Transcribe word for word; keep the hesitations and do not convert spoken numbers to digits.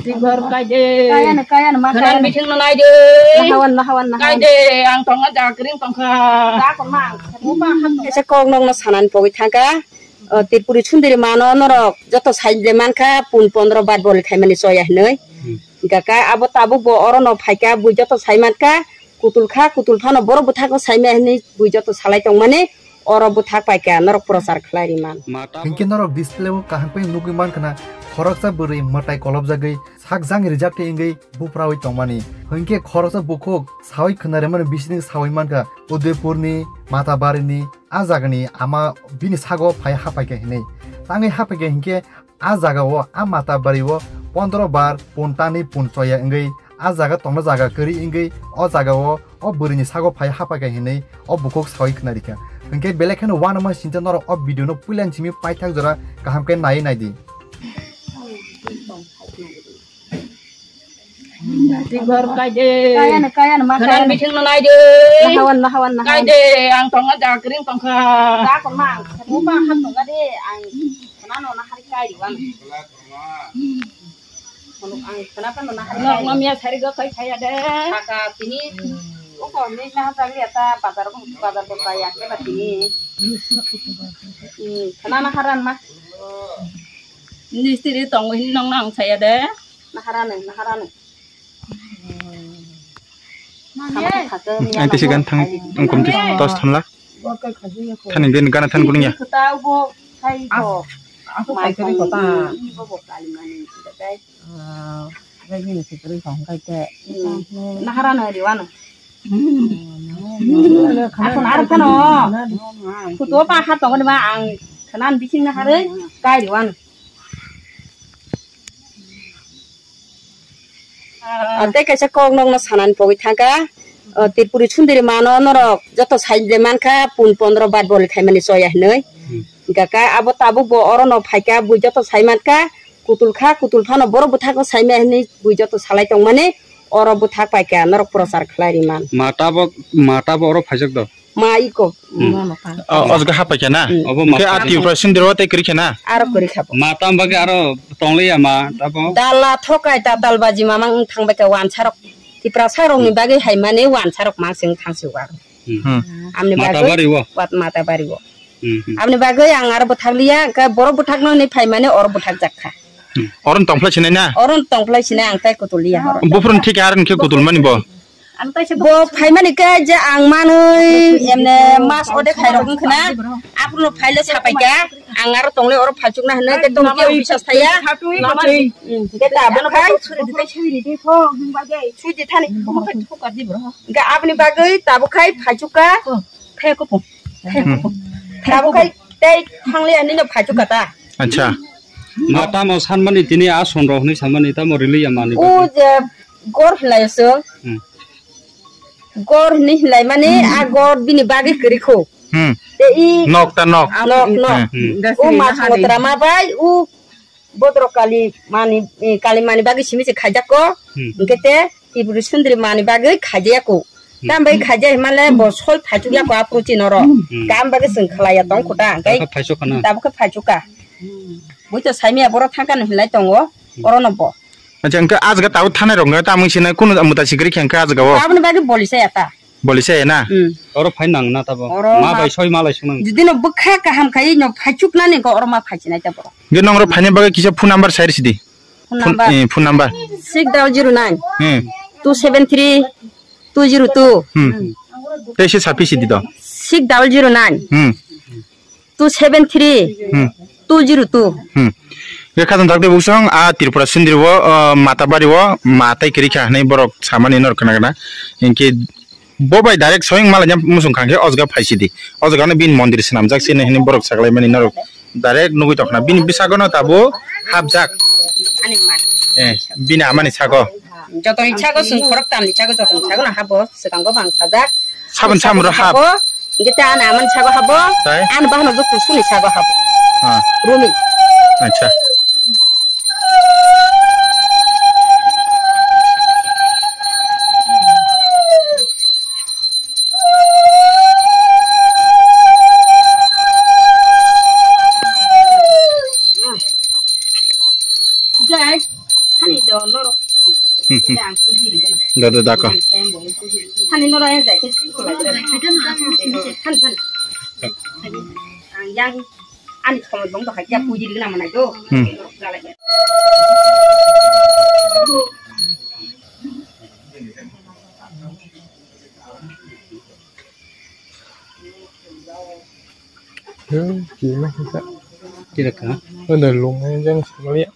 Tingor kaide. Kaya na, kaya na, ma kaya na. Biting no naide. Nahawan, nahawan, nahawan. Kaide, ang tonga jakring tongkha. Kaisa kok nokno sanani pogwi thangkha. O, Tripuri sundiri mano norok joto sai de mankha, pun pondro bar boli khaimani choya hinwi. Hmm. Hingkha khe abo tabuk bo orono phaikha, bui joto sai mankha, kutul kha, kutul phano borok bwthakno saimaya hinwi bui joto salai tongmani, oro bwthak paikha, norok prochar khlai ri man. Hinkhe norok display o kaham khe nugwi mankha na, khoroksa bwrwi mwtai kolopjagwi, sak jang rijak twi wngwi buphrawi tongmani. Hinkhe khoroksa bukhuk sawi khwnarwi mano, bisini sawi mankha, Udaipurni, Matabarini, a jagani ama bini sago phai hapaikha hinwi. Tangwi hapaikha hinkhe a jagao, a Matabari o pondro bar pun tanwi pun choya wngwi, a jaga tongna jaga kwrwi wngwi, o jagao o bwrwini sago phai hapaikha hinwi o bukhuk sawi khwnarikha. Hinkhe belai kheno uanama singcha norok o video no puilani simi paithak jora kaham khe naiwi naidi. Tigor kaide. Kaya na, kaya na, ma kaya na. Biting no naide. Nahawan, nahawan, nahawan. Kaide, ang tonga jakring tongkha. Kakorma, ang kakorma ham tongkha de, ang khana no nahari kai diwan. Ang khana pa no nahari kai. Nok no miya sari go kai khaya de. Saka tini, oko ni na jagli ata bazar ko, bazar ko kaya ke ba tini. Hmm, khana naharan ma. Nistiri tong hin nong nang saya de. Naharani, naharani. Ang tisi gan thang, ang kom tos thon la. Thani gen gana than kuning ya. Naharani riwano. Aku narak kano. Kutu apa hat tong ni ma ang kanan bising naharani kai riwano. Ah, tei kaisa kok nokno sanani pogwi thangkha. Ah, Tripuri sundiri mano norok joto sai de mankha, pun pondro bar boli khaimani choya hinwi. Hmm. Hingkha khe abo tabuk bo orono phaikha, bui joto sai mankha, kutul kha, kutul phano borok bwthakno saimaya hinwi bui joto salai tongmani, oro bwthak paikha, norok prochar khlai ri man. Ma tabok, ma tabok oro phaijak do? Ma iko. Hmm. Ma nokha. Oh, ojga hapai khe na? Hmm. Obo ma. Khe a Tripura sindiro tei kwrwi khe na? Aro kwrwi kha bo. Ma tam bagwi aro tongliya ma tabo? Dala thokai ta dalbaji mamang wng thang bai kha wansarok. Tiprasa rokni bagwi hai mani wansarok ma sing thang si waro. Hmm. Hmm. Amni bagwi Matabari o? Wat Matabari o. Hmm, hmm. Amni bagwi ang aro bwthak liya, khe borok bwthakno ni phai mani oro bwthak jak kha. Hmm. Oro tongphlai sinai na? Oro tongphlai sinai ang tai kutul liya oro. Buphuru thik ar khe kutul mani bo? Bo phaimani khe je ang manwi emne mas ode khairok wngkha na, aphuru phaile sapaikha, ang aro tongle oro phaichukna hinwi ekdom khe bisas thaya. Hwnkhe tabuk khai suji thani. Hwnkhe aboni bagwi tabuk khai phaichukha. Tabuk khai tei thangliya hinwi no phaichukha ta. Acha. Ma tamo sanmani tini a sonrok hinwi sanmani tamo riliya mani bagwi. O je gor hinlaio chwng. Hmm. Gor hinwi hinlai mani a gor bini bagwi kwrwi kho. Hmm. Tei i nok ta nok. Nok, nok. Hmm. O ma songotra ma bai o bodro kali mani, eh, kali mani bagwi simi se khaijak ko. Hmm. Hwnkhe te Tripuri sundri mani bagwi khaijaya ko. Hmm. Tam bai khaijai himale bo soi phaichuk ya ko a protein oro. Hmm. Tam bagwi chwng khlaiya tong kho ta. Hwnkhe tabuk phaichuk kha na? Tabuk khe phaichuk kha. Bui to saimaya borok thangkha no hinlai tongo. Hmm. Oro no bo. Acha, hwnkhe a jaga tabuk thanai rok no tamung sinai kunu muta sikri khe hwnkhe a jaga o. Aboni bagwi boli saya ta. Boli saya na? Hmm. Oro phai nang na tabo. Oro ma ma bai soi malai sunang. Judi no bwkha kaham khai no phaichuk nani ko oro ma phaichik nai ta borok. Hwnkhe nong oro phaina bagwi kisa phone number sai rwsidi. Phone number. Eh, phone number. Six double zero nine. Hmm. Two seven three two zero two. Hmm. Tei se sapi sidi do. Six double zero nine. Hmm. Two seven three. Hmm. Two zero two. Hmm. Ge khadon thakde buksong a Tripura sundri o, uh, Matabari o ma tai kiri kha hinwi borok samani nor khna khna. Hinkhe bo bai direct soyeng malanya musung khangkhe o jaga phaisidi. O jaga no bini mondir swnamjak sini hinwi borok saklaimani norok direct nugwi tongkhna. Bini bwsakano tabuk hapjak. Ani ma. Eh, bini amani sago. Jotoni sago sung khorok tamni sago jotoni sago no habo swkango bang sajak. Sabon samro hap. Habo, hingke ta ani amani sago habo. Tai? Ani bahano jok kusuni sago habo. Ah. Rumi. Acha. Jai, hani do Norok. Hmm, hmm. Ang puji ri kana. Da, da, da, ka. Thani norok yang jai khe. Thani, thani. Ang yang ani khomoi bong to hai ya puji ri kana manai do. Hmm. Hmm, kima kita. Tidak ka? Ada lung yang sama ya.